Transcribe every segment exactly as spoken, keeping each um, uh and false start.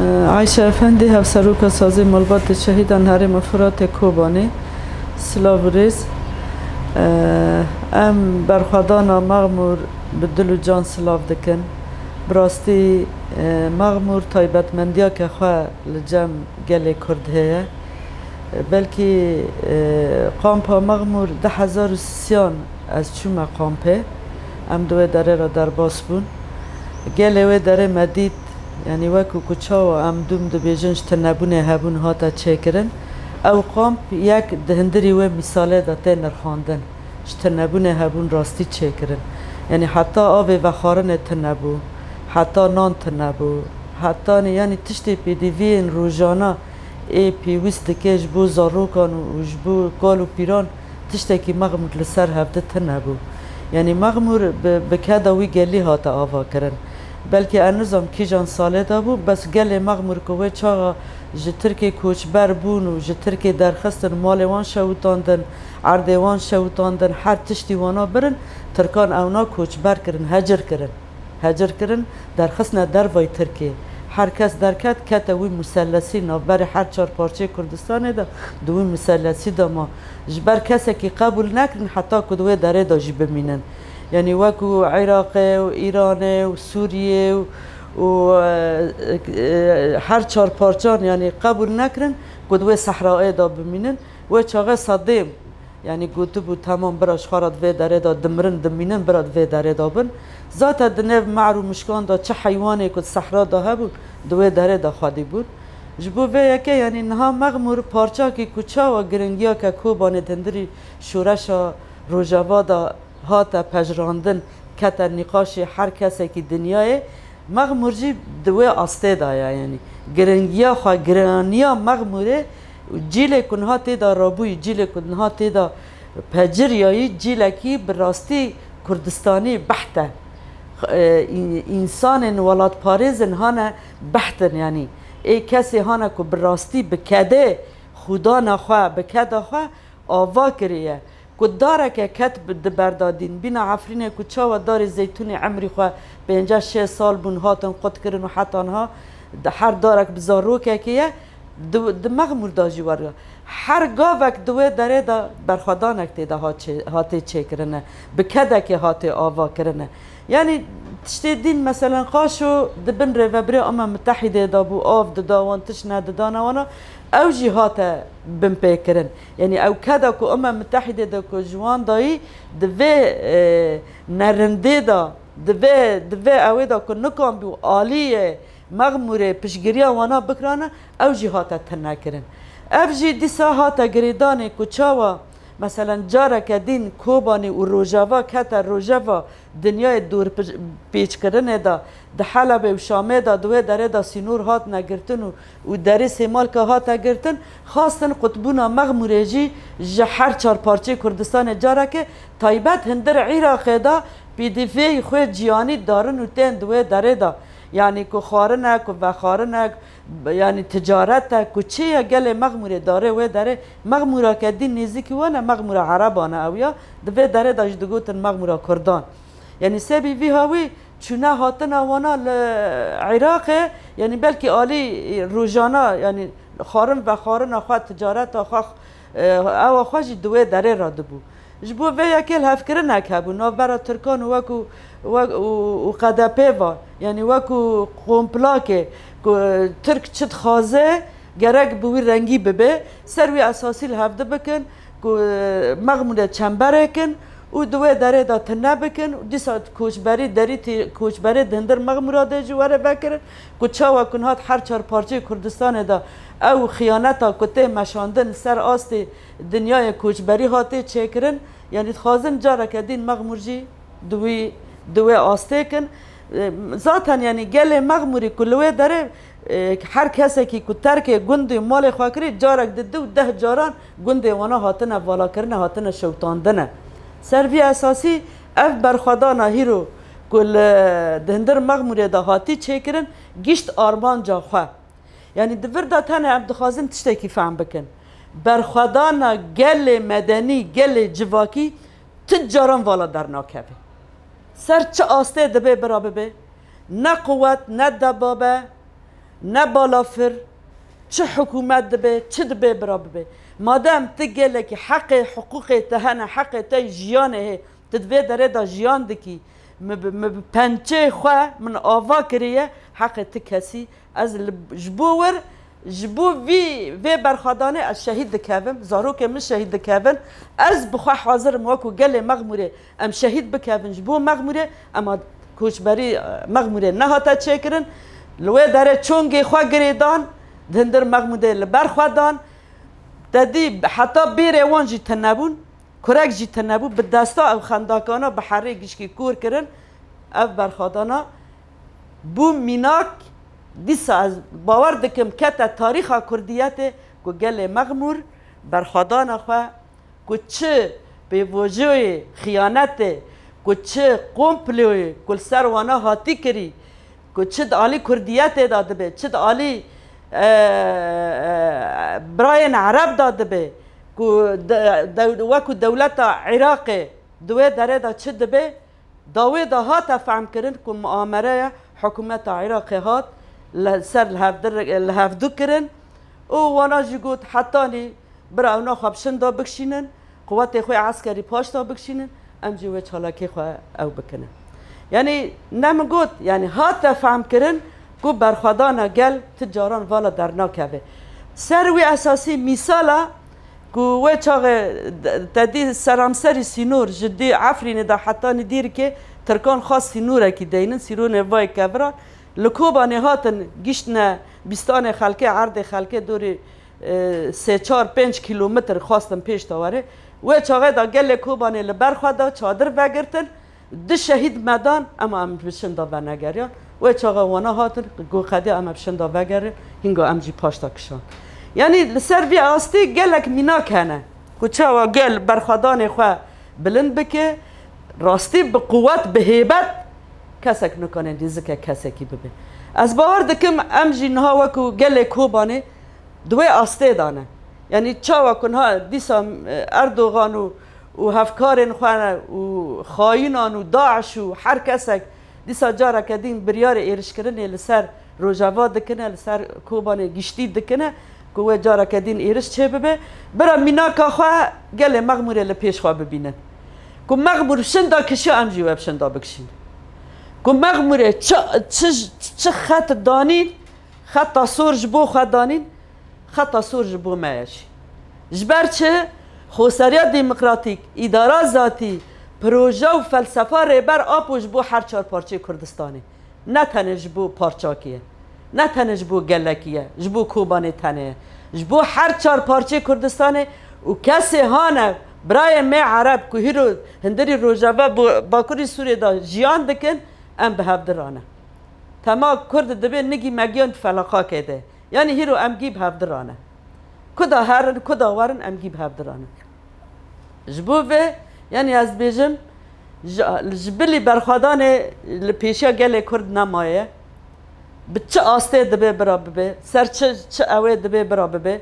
Ayşe Efendî, Hevseroka Sazê Malbatê Şehîdan Herêma Firatê Kobanê, silav û rêz. Em berxwedana Mexmûr bi dil û can silav dikin. Bi rastî, e, Mexmûr taybetmendiyeke xwe li cem gelê Kurd heye. Belkî, e, kampa Mexmûr du hezar û sisiyan ez çûme kampê. Em di wê derê re derbas bûn. Gelê wê derê me dît, yanî wekû ku çawa em dûm dibêjin ji tunebûnê hebûn hate çêkirin. Ew kamp yek di hundirî wê mîsalê de tê nirxandin. Ji tunebûnê hebûn rastî çêkirin. Yanî heta avê vexwarinê tune bû, heta nan tune bû, heta, yanî tiştê pêdiviyên rojana ê pêwîst dike ji bo zarokan û ji bo kal û pîran tiştekî Mexmûr li ser hevdi tune bû. Yanî Mexmûr bi, bi keda wî gelî hate avakirin. Belkî ez nizam kîjan salê de bû, bes gelê Mexmûr ku wê çaxa ji Tirkê koçber bûn û ji Tirkê derxistin, malê wan şewitandin, erdê wan şewitandin, her tiştî wana birin, Tirkan ewna koçber kirin, hecir kirin. Hecir kirin, derxistine dervayî Tirkiyê. Her kes derket, kete wî musellesî, navberê her çar parçeyê Kurdistanê de di wî musellesî de ma. Ji ber kesekî qebûl nekirin heta ku di wê derê de jî bimînin. Yanî wekû Iraqê û Îranê û Sûriyê û, û, e, e, her çar parçan, yanî qebûl nekirin ku di wê sehrayê de bimînin. Wê çaxê Sedêm, yanî gotibû, temam, bira ji xwe re di vê derê de dimirin, dimînin, bira di vê derê de bin. Zaten di nêv mehr û mişkan de çi heywanê ku di sehra de hebûn, di wê derê de xwedî bûn. Ji bo vê yekê, yanî niha Mexmûr parçakî ku çawa giringiyeke Kobanê di hundirî şoreşa Rojava de hate pejirandin, kete nîqaşê her kesekî dinyayê, Mexmûr jî di wê astê de ye, yanî giringiya xwe, giraniya Mexmûrê û cîlê ku niha tê de rabûyî, cîlê ku niha tê de peciriyayî, cîlekî bi rastî Kurdistanî beht e. E, în-, însanên welatparêzin hane beht in, yanî ê kesê hane ku bi rastî bi kedê xwedana xwe, bi keda xwe ava kiriye. Ku dareke ket bi, di berda dîn. Bîna Efrînê ku çawa darê zeytûnê emrî xwe pênceh şêst sal bûn, hatin qut kirin û heta niha di her darek bi zarokekê ye, di, di Mexmûr de jî were. Her gavek di wê derê de berxwedanek tê de hat çê-, hatê çêkirine, bi kedekê hatê ava kirine. Yanî tiştê dîn, meselen, qaşo di bin rêvebirê Umem Mitehîdê de bû, av dida wan, tişt nedidane wana, ew jî hate binpêkirin. Yanî ew keda ku Umem Mitehîdê de ku ji wan dayî, di vê, e, nerindê de, di vê, di vê ewê de ku nikan bû aliyê Mexmûrê piştgiriya wana bikirane, ew jî hate tune kirin. Ev jî dîsa hate girêdanê ku çawa, meselen, careke dîn Kobanê û Rojava kete rojeva dinyayê dor pêçkirinê de, di Helebê û Şamê de, di wê derê de sînor hatine girtin û, û derê Sêmalka hate girtin, xastin qutbûna Mexmûrê jî ji her çar parçeyê Kurdistanê careke taybet hundir Iraqê de pêdiviyê xwe ciyanî darin û tên di wê derê de. Yanî ku xwarine, ku vexwarine, yanî ticaret e, ku çi ye, gelê Mexmûrê darê wê derê, Mexmûra kedî nêzîkî wan e, Mexmûra Ereban e ew ya, di vê derê de jî digotin Mexmûra Kurdan. Yanî sebî vî hawî çûne hatina wana li Iraqê, yanî belkî alî rojana, yanî xwarin vexwarina xwe, ticareta xwe, e, ewa xwe jî di wê derê re dibû. Ji bo vê yekê lihevkirinek hebû navbera Tirkan û wekû, wek-, û, û K D P ve, yanî wekû komplakê ku Tirk çi dixwaze gerek bi wî rengî bibe, ser wî esasî li hevdi bikin ku Mexmûrê çemberê kin û di wê derê de tune bikin û dîsa koçberî, derî tê-, koçberê di hundir Mexmûra de jî were vekirin ku çawa ku nihat her çar parçeyê Kurdistanê de ew xiyaneta ku tê meşandin ser astê dinyayê koçberî hatê çêkirin, yanî dixwazin careke din Mexmûr jî di wî, di wê astê kin. E, zaten, yanî gelê Mexmûrî ku li wê derê, e, her kesekî ku terkê gundê malê xwe kirî, carek di du deh caran gundê wana hatine valakirine, hatine şewtandine. Ser vî esasî ev berxwedana hîro ku li, di hundir Mexmûrê de hatî çêkirin, gişt armanca xwe. Yanî di vir de tenê em dixwazin tiştekî fehm bikin. Berxwedana gelê medenî, gelê civakî ti caran vala dernakeve. Ser çi astê dibe bira bibe? Ne quwet, ne debab e, Ne balafir, çi hikûmet dibe, çi dibe bira bibe. Madem tu gelekî heqê, hiqûqê te hene, heqê te jiyanê hê, tu di vê derê de jiyan dikî, min bi, min bi pençê xwe min ava kiriye, heqê tu kesî. Ez li, ji bo wir, ji bo vî, vê berxwedanê ez şehîd dikevim, zarokên min şehîd dikevin. Ez bi xwe hazir im wekû gelê Mexmûrê em şehîd bikevin ji bo Mexmûrê, ema koçberî, e, Mexmûrê nehate çêkirin. Li wê derê çongê xwe girêdan, di hundir Mexmûrê li ber xwe dan. Te dî heta bêrê wan jî tune bûn, kurek jî tune bû, bi desta ew xendakana bi herê gişkî kûr kirin. Ev berxwedana bû mînak, dîsa ez bawer dikim kete tarîxa kurdiyetê ku gelê Mexmûr berxwedana xwe, ku çi pêvajoyê xiyanetê, ku çi komployê ku li ser wana hatî kirî, ku çi di alî kurdiyetê de dibe, çi di alî, e, e, birayên Ereb de dibe, ku de, de, wekû dewleta Iraqê di wê derê de çi dibe, dawê de hate fehmkirin ku muamereya hikûmeta Iraqê hat li ser li hevdir-, li hevdu kirin û wana jî got, hetanî bira ew naxwe bi şin de bikişînin, quwetê xwe eskerî paş de bikişînin, em jî wê çalakê xwe ew bikinin. Yanî ne min got, yanî hate fehmkirin ku berxwedana gel ti caran vala dernakeve. Ser wî esasî mîsala ku wê çaxê de-, te dî seramserî sînor ji dî Efrînê de hetanî dîrikê Tirkan xwest sînorekî deynin, sîronê vayê keviran. Li Kobanê hatin giştine bîstanê xelkê, erdê xelkê dorê, e, sê çar pênc kîlometr xwestin pêş de were. Wê çaxê de gelê Kobanê li ber xwe de çadir vegirtin, du şehîd me dan, ema em bi şin de venegeriyan. Wê çaxa wana hatin, got, xwedî em bi şin de vegerin, hînga em jî paş de kişand. Yanî li ser vî astî gelek mînak hene ku çawa gel berxwedanê xwe bilind bike, rastî bi quwet, bi hêbet kesek nikane nêzike kesekî bibe. Ez bawer dikim em jî niha wekû gelê Kobanê di wê astê de ne. Yanî çawa ku niha dîsa, e, Erdogan û, û hevkarên xwe û xayînan û DAIŞ û her kesek dîsa careke din biryarê êrişkirinê li ser Rojava dikine, li ser Kobanê giştî dikine ku wê careke din êriş çêbibe. Bira mînaka xwe gelê Mexmûrê li pêş xwe bibînin. Ku Mexmûr şinda kişiya em jî wê bi şinda bikişînin. Ku Mexmûrê çi, çi, çi xet danîn, xeta sor ji bo xwe danîn, xeta sor ji bo me ye jî. Ji ber çi? Xweseriya demokratîk, îdara zatî, proje û felsefa Rêber Apo ji bo her çar parçeyê Kurdistanê. Ne tenê ji bo parçakî ye. Ne tenê ji bo gelekî ye. Ji bo Kobanê tenê ye. Ji bo her çar parçeyê Kurdistanê û kesê hane birayê me Ereb ku hîro hundirî Rojava bo Bakurî Sûriyê de jiyan dikin, em bi hevdirane. Tema Kurd dibe nigî megiyan di felaqakê de. Yanî hîro em gî bi hevdirane. Ku da herin, ku da werin, em gî bi hevdirane. Ji bo vê, yanî ez dibêjim, ji, ji bilî berxwedanê li pêşiya gelê Kurd nemaye. Bi çi astê dibe bira bibe, ser çi, çi ewê dibe bira bibe.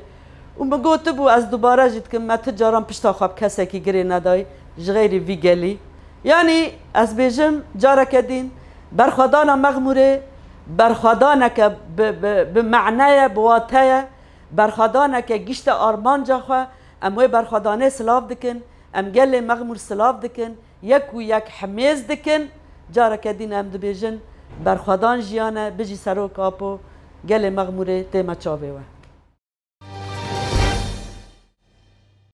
Û min gotibû, ez dubare jî dikim, me ti caran pişta xwe bi kesekî girê nedayî, ji xeyrî vî gelî. Yanî ez bêjim, careke din, berxwedana Mexmûrê, berxwedaneke bi, bi, bi mane ye, bi wate ye, berxwedaneke gişte armanca xwe, em wê berxwedanê silav dikin, em gelê Mexmûr silav dikin, yek û yek himêz dikin, careke din em dibêjin, berxwedan jiyan e, bijî Serok Apo, gelê Mexmûrê tême çavê we.